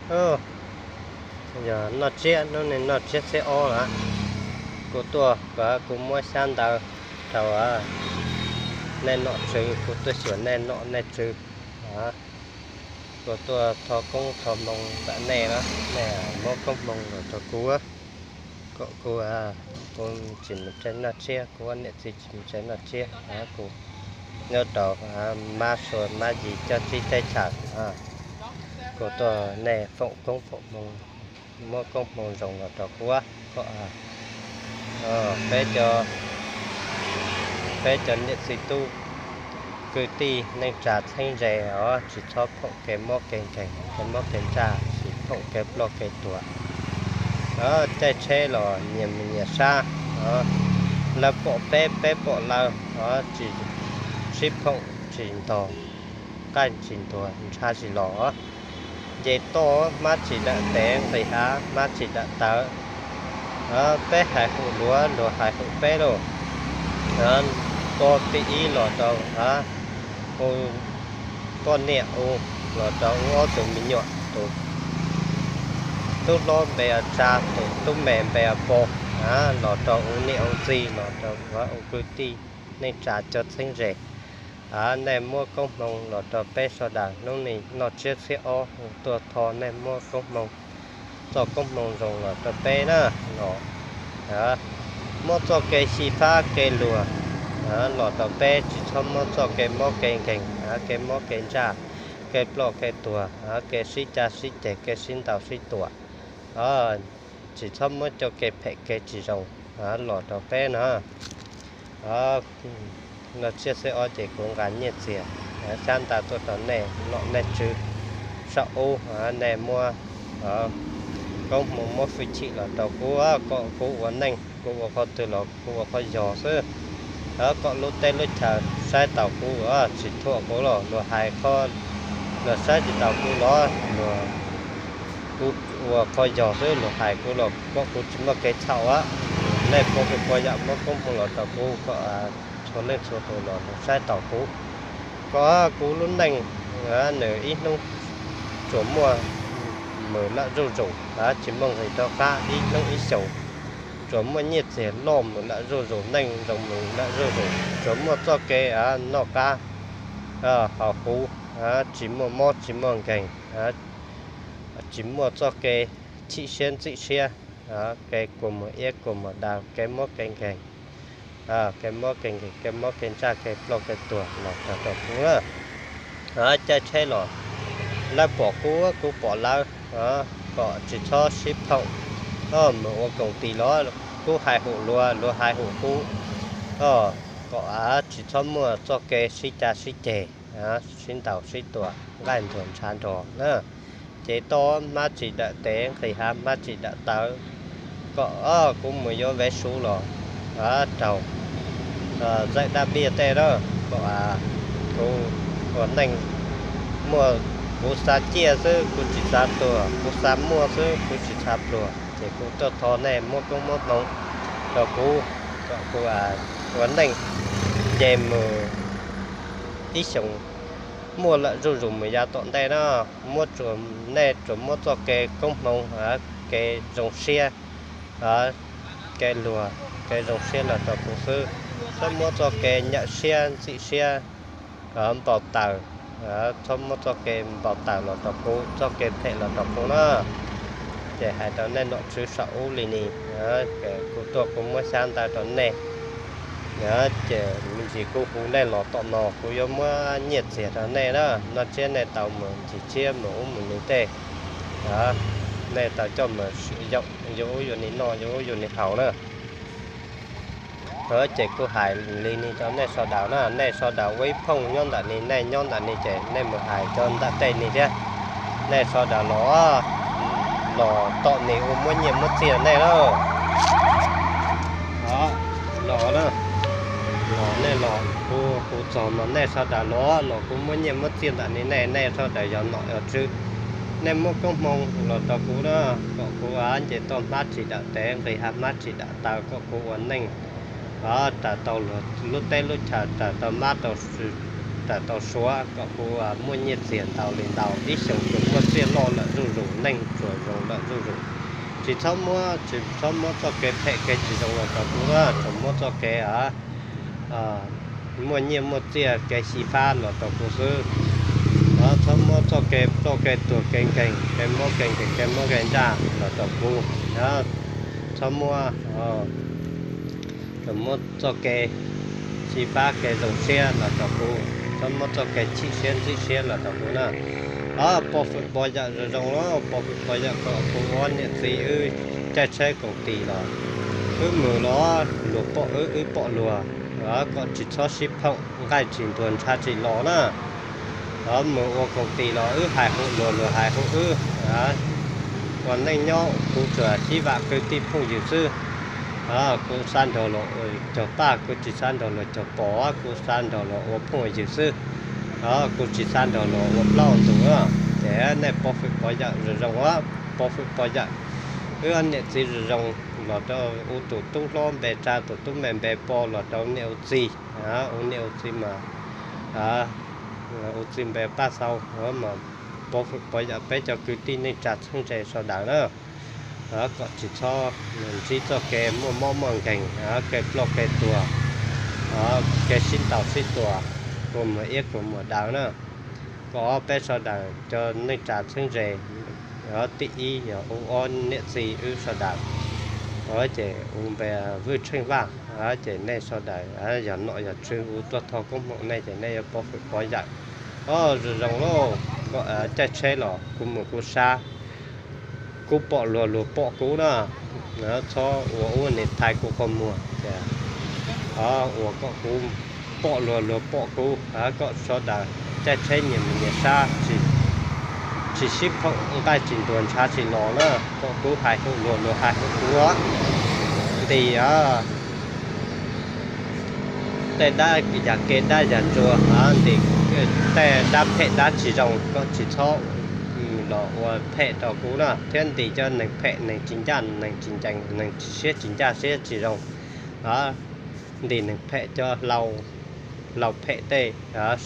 Yog noj tsiab, hnub no noj tsiab txhiab ob lawm. Kuv tuaj kom kuv muab xyab ntawv rau nej nom tswv, kuv tuaj xyuas nej nom nej tswv. Kuv tuaj thov koob thov hmoo ntawm nej na, nej muab koob hmoo los rau kuv, kom kuv, kuv tsis mus tsev noj tsiab, kuv ob niam txiv tsis mus tsev noj tsiab, kuv nyob rau mab sua mab yig coj tsib teb chaws. Kuv tuaj nej foom koob foom hmoo, muab koob hmoo zoo los rau kuv, kom peb cov, peb cov niam txiv tub kwv tij neej tsa txheeb ze os, tsis txhob phoom kev mob kev nkeeg, kev mob kev ntsaj, tsis phoom kev ploj kev tuag. Caij tsheb los nyias mus nyias sab, lawv pom peb, peb pom lawv, tsis sib phoom, tsis ntog, qaij tsis ntuag, ntshav tsis los. Nce toj, hmab tsis dawm tes, nqis hav, hmab tsis dawm tawv. Peb hais hum luag, luag hais hum peb lauj. Pog thib ib los rau hu poj niam, hu los rau hu ob tug me nyuam, tus tub hlob npe ua Tsa, tus tub me npe ua Pog, los rau hu niam hu txiv, los rau hu kwv tij neej tsa cov txheeb ze. Nej muab koob hmoo los rau peb sawv daws, hnub no noj tsiab txhiab ob, tuaj thov nej muab koob hmoo, txoj koob hmoo zoo los rau peb na, los muab txoj kev xyiv fab kev luag los rau peb, tsis txhob muab txoj kev mob kev nkeeg, kev mob kev ntsaj, kev ploj kev tuag, kev sib cav sib ceg, kev sib ntaus sib tua, tsis txhob muab coj kev phem kev tsis zoo los rau peb na. Noj tsiab txhiab ob ces kuv nqa nyiaj txiag, xyab ntawv tuaj rau nej nom nej tswv saum ub, nej muab koob hmoo muab hwj chim los rau kuv, kom kuv ua neej, kuv ua qhov twg los kuv ua qhov yog xwb. Kom lub teb lub chaw saib taus kuv, tsis thuam kuv los luag hais, luag saib tsis taus kuv los luag, kuv ua qhov yog xwb, luag hais kuv los kom kuv tsis muaj kev txhaum. Nej puas kuv puas yam muab koob hmoo los rau kuv, kom txhua leej txhua tus los luag saib taus kuv, kom kuv lub neej nws ib hnub tsuas muaj mus lawm zuj zus, tsis muaj nqis rov qab, ib hnub ib xyoos tsuas muaj nyiaj txiag loj mus lawm zuj zus, neej zoo mus lawm zuj zus, tsuas muaj txoj kev noj qab haus huv, tsis muaj mob tsis muaj nkeeg, tsis muaj txoj kev chim siab ntxim siab, kev kua muag iab kua muag daw, kev mob kev nkeeg, kev mob kev nkeeg, kev mob kev ntsaj, kev ploj kev tuag los rau rau kuv na. Caij tsheb los lawv pom kuv, kuv pom lawv, kom tsis txhob sib phoom, mus ua koom tis los kuv hais hum luag, luag hais hum kuv, kom tsis txhob muaj txoj kev sib cav sib ceg, sib ntaus sib tua, nqaij ntuag ntshav nrog na. Ces toj hmab tsis dawm tes, nqis hav hmab tsis dawm tawv, kom kuv mus yuav vev suv los raug zaim dab biaj tej na, kom kuv ua neej muaj, kuv xav ciaj xwb kuv tsis xav tuag, kuv xav muaj xwb kuv tsis xav pluag. Ces kuv tuaj thov nej muab koob muab hmoo rau kuv, kom kuv ua neej nce mus ib xyoos muaj lawm zuj zus mus yav tom ntej na. Muab, nej tsuas muab txoj kev koob hmoo, kev zoo siab, kev luag, kev zoo siab los rau kuv xwb. Txhob muab txoj kev nyawm siab ntxim siab npau taws, txhob muab txoj kev npau taws los rau kuv, txoj kev phem los rau kuv na. Ces hais rau nej nom tswv saum ub li ni, kuv tuaj kuv muab xyab ntawv rau nej. Ces me ntsis kuv hu nej los tom no, kuv yuav muab nyiaj txiag rau nej na, noj tsiab nej tau mus ncig tsiab mus ub mus ni tej, nej tau coj mus yuav ub yuav ni noj, yuav ub yuav ni haus na. Ces kuv hais li ni rau nej sawv daws na, nej sawv daws ua ib phooj nyob ntawm ni, nej nyob ntawm ni ces nej mus hais rau ntawm tej ni thiab. Nej sawv daws los, los tom ni ua muab nyiaj muab txiaj nej lauj. Los, los nej los, kuv, kuv txog no nej sawv daws los, los kuv muab nyiaj muab txiaj ntawm ni nej, nej sawv daws yog nom yog tswv, nej muab koob hmoo los rau kuv na, kom kuv nce toj hmab tsis dawm tes, nqis hav hmab tsis dawm taw, kom kuv ua neej raws tau lub teb lub chaw, raws tau mab rau swm, tas tau suav kom kuv muaj nyiaj txiag ntau li ntau, ib xyoos tsuas muaj txiaj loj lawm zuj zus, neej tsuas zoo lawm zuj zus. Tsis txhob muab, tsis txhob muab txoj kev phem kev tsis zoo los rau kuv, tsuas muab txoj kev muaj nyiaj muaj txiaj kev xyiv fab los rau kuv xwb. Txhob muab txoj kev ploj kev tuag kev nkeeg kev mob kev nkeeg kev mob kev ntsaj los rau kuv. Txhob muab, tsuas muab txoj kev xyiv fab kev zoo siab los rau kuv, txhob muab txoj kev chim siab ntxhib siab los rau kuv na. Pov fwm pov yawm zoo zoo los pov fwm pov yawm kom kuv ob niam txiv wb caij tsheb koom tis los, wb mus los luag pom wb wb pom luag, kom tsis txhob sib phoom nqaij tsis ntuag ntshav tsis los na. Mus ua koom tis los wb hais hu luag luag hais hu wb. Ua neej nyob kuv tsuas sib vam kwv tij phooj ywg xwb. Kuv xav nrog luag ua caug paj, kuv tsis xav nrog luag caug pos, kuv xav nrog luag ua phooj ywg xwb. Kuv tsis xav nrog luag ua plaub ua ntug. Ces nej pov fwm pov yawm zoo zoo, pov fwm pov yawm wb niam txiv zoo zoo los rau kuv tus tub hlob npe Tsa, tus tub me npe Pov, los rau niam ua txiv, ua niam ua txiv mas ua txiv npe Paj Xau, mas pov fwm pov yawm peb cov kwv tij neej tsa txheeb ze sawv daws na. Kom tsis txhob ntsib txoj kev muaj mob muaj nkeeg, kev ploj kev tuag, kev sib ntaus sib tua, kua muag iab kua muag daw na. Kom peb sawv daws cov neej tsa txheeb ze, tib ib yog ua ob niam txiv wb sawv daws, ces ua npe Vwj Tsheej Vaj, ces nej sawv daws yog nom yog tswv ua tuaj thov koob hmoov nej ces nej yuav pov fwm pov yawm. Zoo zoo lauj, caij tsheb los kuv mus kuv sab, kuv pom luag luag pom kuv na. Txhob ua ua niam thaiv kuv qhov muag, ua kom kuv pom luag luag pom kuv, kom sawv daws caij tsheb nyias mus nyias sab, tsis sib phoom nqaij tsis ntuag ntshav tsis los na, kom kuv hais hu luag luag hais hu kuv. Ntim tej dab yam kev dab yam ntsuag, ntim tej dab phem dab tsis zoo, kom tsis txhob los ua phem rau kuv na, thiab ntim cov neeg phem neeg tsis ncaj neeg tsis ncees neeg tsis siab tsis ncaj siab tsis zoo. Ntim neeg phem cov hlau phem tej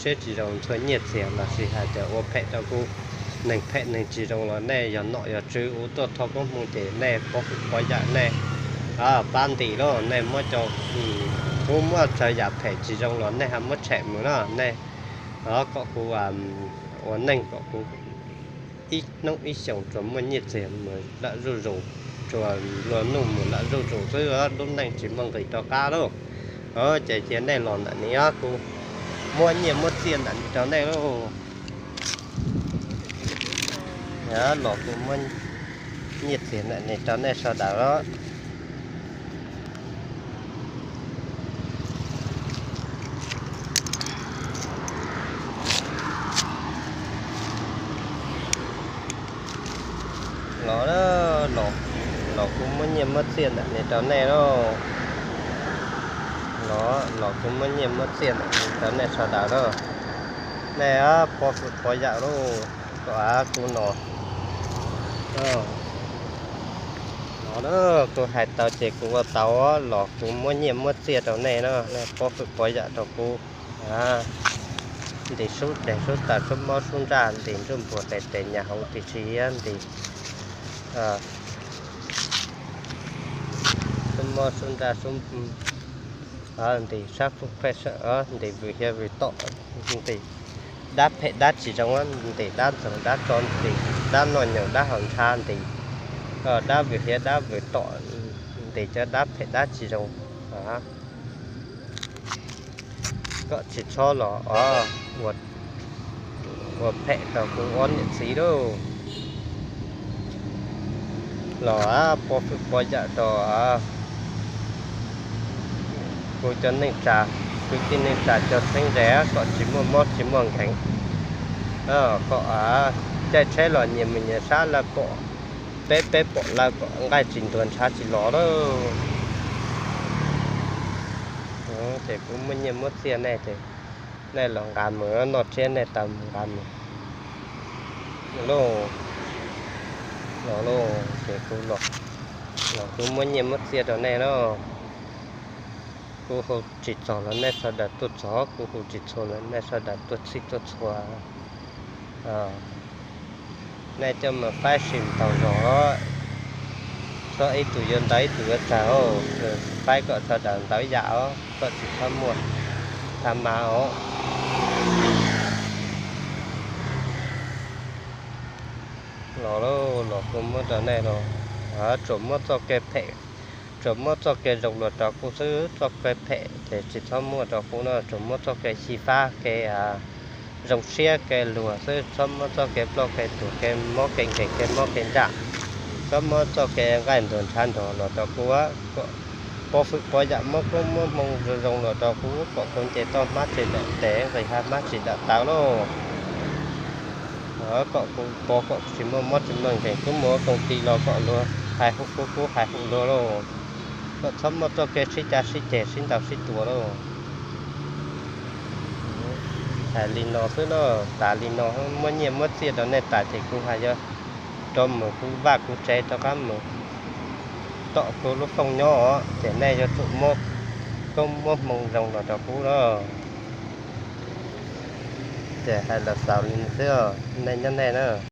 siab tsis zoo ntxhua nyiaj txiag lossis hais tias ua phem rau kuv, neeg phem neeg tsis zoo los nej yog nom yog tswv ua tuaj thov koob hmoov ces nej pov fwm pov yawm nej pab ntim lauj, nej muab cov, kuv muab txawm yam phem tsis zoo los nej ho muab tshem mus na, nej kom kuv ua neej kom kuv ib hnub ib xyoos tsuas muaj nyiaj txiag mus lawm zuj zus, tsuas luag nuj mus lawm zuj zus xwb, lub neej tsis muaj nqis rov qab lauj. Ces cia nej los ntawm no, kuv muab nyiaj muab txiaj ntawm no rau nej lauj. Los kuv muab nyiaj txiag ntawm no rau nej sawv daws. Los, los kuv muab nyiaj muab txiaj ntawm no rau nej lauj. Los, los kuv muab nyiaj muab txiaj ntawm no rau nej sawv daws lauj. Nej pov fwm pov yawm lauj, kom kuv no. Los, kuv hais tau ces kuv ua tau, los kuv muab nyiaj muab txiaj rau nej na, nej pov fwm pov yawm rau kuv. Ntim sub tes sub taw sub mob sub ntsaj, ntim nruj npua tes tes nyam hauv tis si hiab, ntim sub mob sub ntsaj, ntim sab fwj qhej, ntim vwm hiav vwm tom, ntim dab phem dab tsis zoo, ntim dab ntxoog dab tso, ntim dab noj nyoos dab haus ntshav, ntim dab vwm hiav dab vwm tom, ntim cov dab phem dab tsis zoo. Koj tsis txhob los ua phem rau kuv ob niam txiv lauj. Los pov fwm pov yawm rau kuv cov neej tsa, kwv tij neej tsa cov txheeb ze kom tsis muaj mob tsis muaj nkeeg. Kom caij tsheb los nyias mus nyias sab lawv pom, peb peb pom lawv kom nqaij tsis ntuag ntshav tsis los lauj. Ces kuv muab nyiaj muab txiaj nej ces nej los nqa mus noj tsiab nej tau mus nqa mus lauj. Los lauj, ces kuv los, los kuv muab nyiaj muab txiaj rau nej lauj. Kuv hu tsis txog los nej sawv daws tuaj txog, kuv hu tsis txhua los nej sawv daws tuaj txhij tuaj txhua. Nej coj mus faib sim tau zog, txhob ib tug yuav ntau ib tug yuav tsawg, faib kom sawv daws ntau yam os, kom tsis txhob muaj tha mas os. Los lauj, los kuv muab rau nej los, tsuas muab txoj kev phem, tsuas muab txoj kev zoo luag rau kuv xwb, txoj kev phem ces tsis txhob muab rau kuv no, tsuas muab txoj kev xyiv fab, kev zoo siab, kev luag xwb, txhob muab txoj kev ploj kev tuag, kev mob kev nkeeg, kev mob kev ntsaj, txhob muab txoj kev nqaij ntuag ntshav nrog los rau kuv, kom pov hwm pov yam, muab koob muab hmoo zoo zoo los rau kuv, kom kuv nce toj hmab tsis dawm tes, nqis hav hmab tsis dawm taw lauj. Kom kuv pov kom tsis muaj mob tsis muaj nkeeg, kuv mus ua koom tis los kom luag hais hu kuv, kuv hais hu luag lauj. Kom txhob muaj txoj kev sib cav sib ceg sib ntaus sib tua lauj. Hais li no xwb no, tas li no, muab nyiaj muab txiaj rau nej tas ces kuv hais yog rov mus kuv vaj kuv tsev rov qab mus tom kuv lub fooj nyob os, ces nej yuav tsum muab koob muab hmoo zoo los rau kuv lauj. Ces hais los xaus li no xwb, nej nyob nej na.